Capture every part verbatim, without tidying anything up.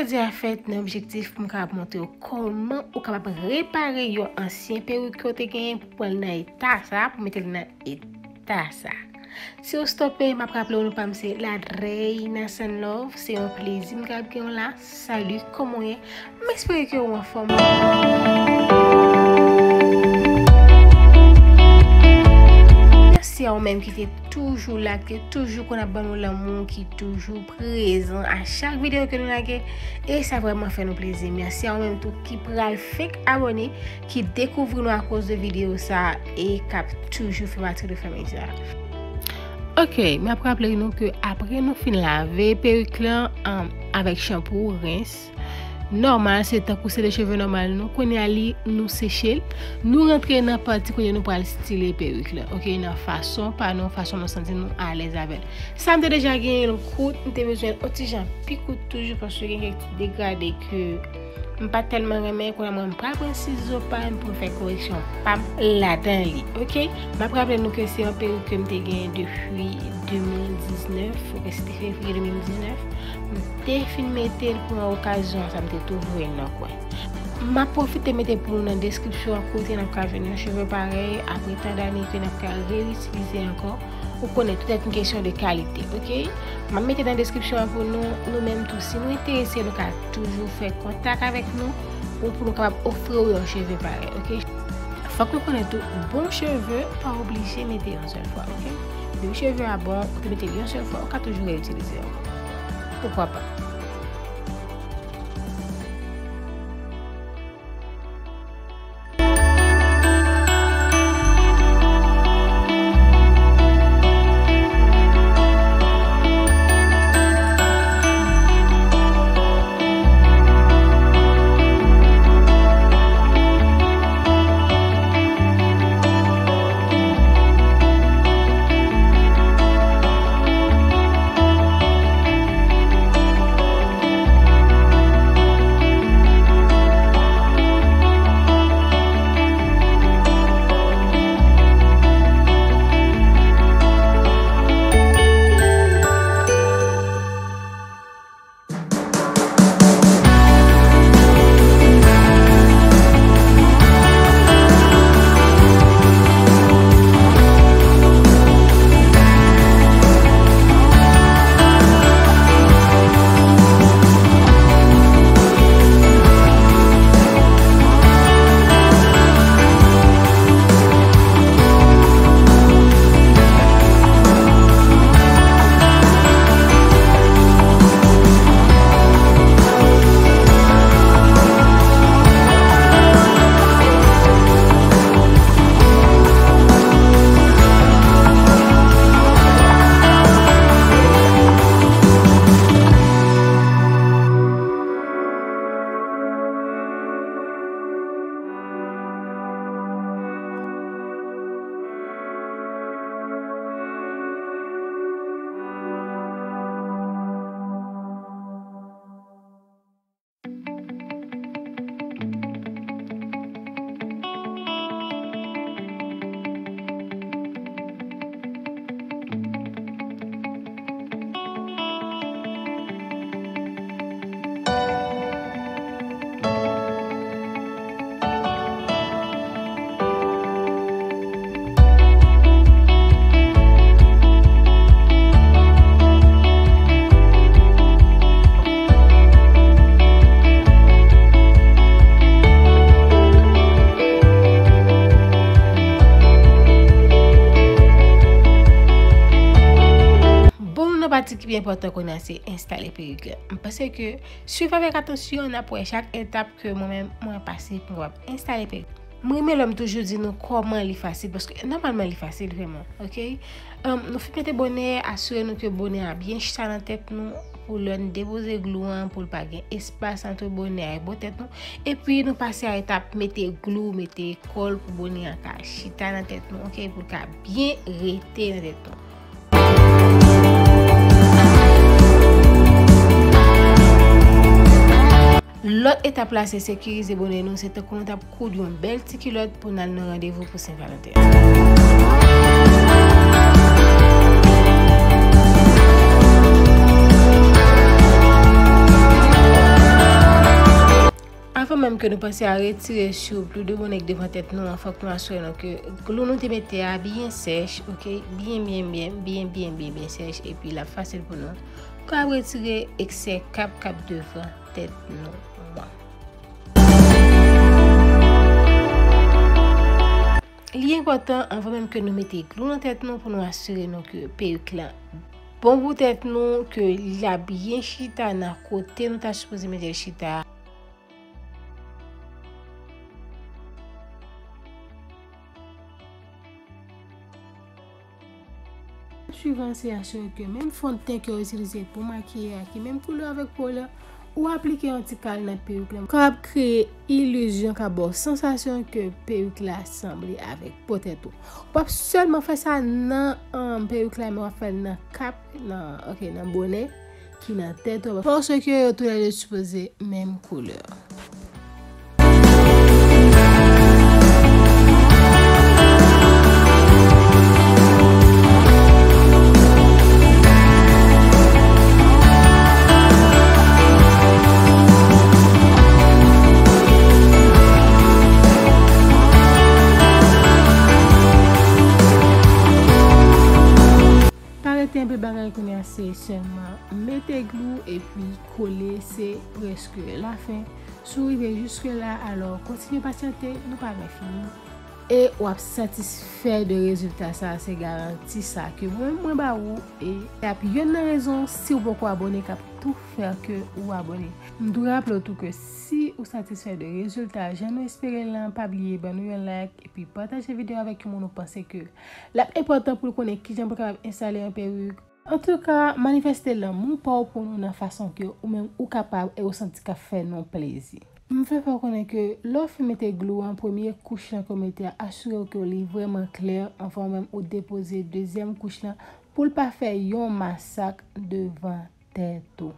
Jodi a fèt nan objektif pou m kapab montre w kòman ou kapab repare yon ansyen perik ke w te genyen pou pran l nan eta sa, pou mete l nan eta sa. Si w stope, m ap raple w non pa m se La Reina Sun Love. Se yon plezi m kapab gen w la. Salut, kòman w ye? M espere ke w anfòm. Mèsi a ou menm ki te toujou la, ki te toujou konn ap ban nou lanmou, ki toujou prezan a chak videyo ke nou lage. E sa vrèman fè nou plezi. Mèsi a ou menm tou ki pral fenk abòne, ki dekouvri nou akoz de videyo sa e k ap toujou fè pati de fanmi sa. Ok, m ap raple nou ke apre nou fin lave perik lan, um, avèk chanpou, rens, nòmal, se tankou se de cheve nòmal nou. Kounye a li, nou seche l. Nou rantre nan pati kote nou pral stile perik lan. Ok, nan fason pa nou, fason nou santi nou alèz avè l. Sa m te deja genyen l kout, m te bezwen l yon ti jan pi kout toujou, paske gen kèk ti degrade ke m pa tèlman renmen. Kounye a mwen, m pral pran sizo pa m pou m fè koreksyon pa m ladan li, ok? M ap raple nou ke se yon perik ke m te genyen depi de mil diznèf, ok, se te fevriye de mil diznèf. M te fin mete l pou yon okazyon, sa m te twouve l nan kwen. M ap pwofite mete pou nou nan deskripsyon an kote n ap ka jwenn yon cheve parèy, apre tan dane ke n ap ka reyitilize ankò. Ou konnen, tout est une question de qualité, ok? M ap mete nan deskripsyon an pou nou, nou menm tou, si nou enterese, nou ka toujou fè kontak avèk nou, ou pou nou kapab ofri w yon cheve parèy, ok? Fòk nou konnen tou, bon cheve pa oblije mete yon sèl fwa, ok? Depi cheve a bon, ou te mete l yon sèl fwa, ou ka toujou reyitilize ankò. Poukwa pa? Bon, nou nan pati ki pi enpòtan kounye a, se enstale perik la. M panse ke swiv avèk atansyon, n ap wè chak etap ke mwen menm mwen pase pou m kapab enstale perik. M renmen lè m toujou di nou kòman li fasil, paske nòmalman li fasil vrèman, ok? Em, nou fin mete bonè, asire nou ke bonè a byen chita nan tèt nou, pou lè n depoze glou an, pou l pa gen espas ant bonè a e bò tèt nou. Epi nou pase a etap mete glou, mete kòl pou bonè an ka chita nan tèt nou, ok? Pou l ka byen rete nan tèt nou. Lòt etap la se sekirize bonè nou, se tankou nou t ap koud yon bèl ti kilòt pou n al nan randevou pou Sen Valanten. Menm ke nou panse a retire sou pli de bonè k devan tèt nou an, fòk nou asire nou ke glou nou te mete a byen sèch, oke? Byen, byen, byen, byen, byen, byen, byen sèch, epi l ap fasil pou nou kapab retire eksè kap k ap devan tèt nou an. Li enpòtan anvan menm ke nou mete glou nan tèt nou pou nou asire nou ke perik la bon pou tèt nou, ke l ap byen chita nan kote nou ta sipoze mete l chita. Swivan se asire ke menm fon de ten ke w itilize pou makiye a ki menm koulè avèk po w la, ou aplike yon ti kal nan perik la. Kapab kreye ilizyon, ka ba w sansasyon ke perik la sanble avèk po tèt ou. W ap sèlman fè sa nan, um, perik la, men w ap fè l nan kap, nan, oke, nan bonè ki nan tèt ou. Paske yo toulède sipoze menm koulè. Pa rete anpil bagay kounye a, se sèlman mete glou epi kole, se prèske lafen. Si w rive jiske la, alò kontinye pasyante, nou pa gen fini. E w ap satisfè de rezilta sa, se garanti sa ke mwen, mwen ba ou, e y ap youn nan rezon, si w poko abòne, k ap tou fè ke ou abòne. M tou raple w tou ke si ou satisfè de rezilta jan nou espere l lan, pa bliye ban nou yon like, epi pataje videyo avèk yon moun ou panse ke l ap enpòtan pou l konnen kijan pou l kapab enstale yon perik. Antouka, manifeste lanmou pa w pou nou nan fason ke ou menm ou kapab e ou santi k ap fè nou plezi. M vle fè w konnen ke lè w fin mete glou an, premye kouch lan ke w mete a, asire w ke li vrèman klè anvan w menm ou depoze dezyèm kouch lan pou l pa fè yon masak devan tèt ou.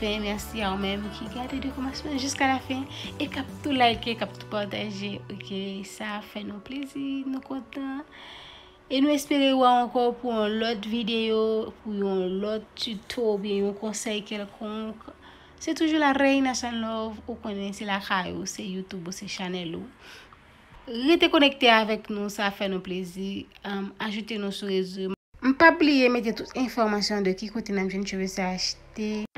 Fen, mèsi a ou menm ki gade de kòmansman jiska la fen e k ap tou like, k ap tou pataje. Ok, sa fè nou plezi, nou kontan. E nou espere wè ankò pou yon lòt videyo, pou yon lòt tuto oubyen yon konsèy kèlkonk. Se toujou la Reina Sun Love, ou konnen se lakay ou, se YouTube ou, se chanèl ou. Rete konekte avèk nou, sa fè nou plezi. Um, ajoute nou sou rezo. M p ap bliye mete tout enfòmasyon de ki kote n ap jwenn cheve sa achte.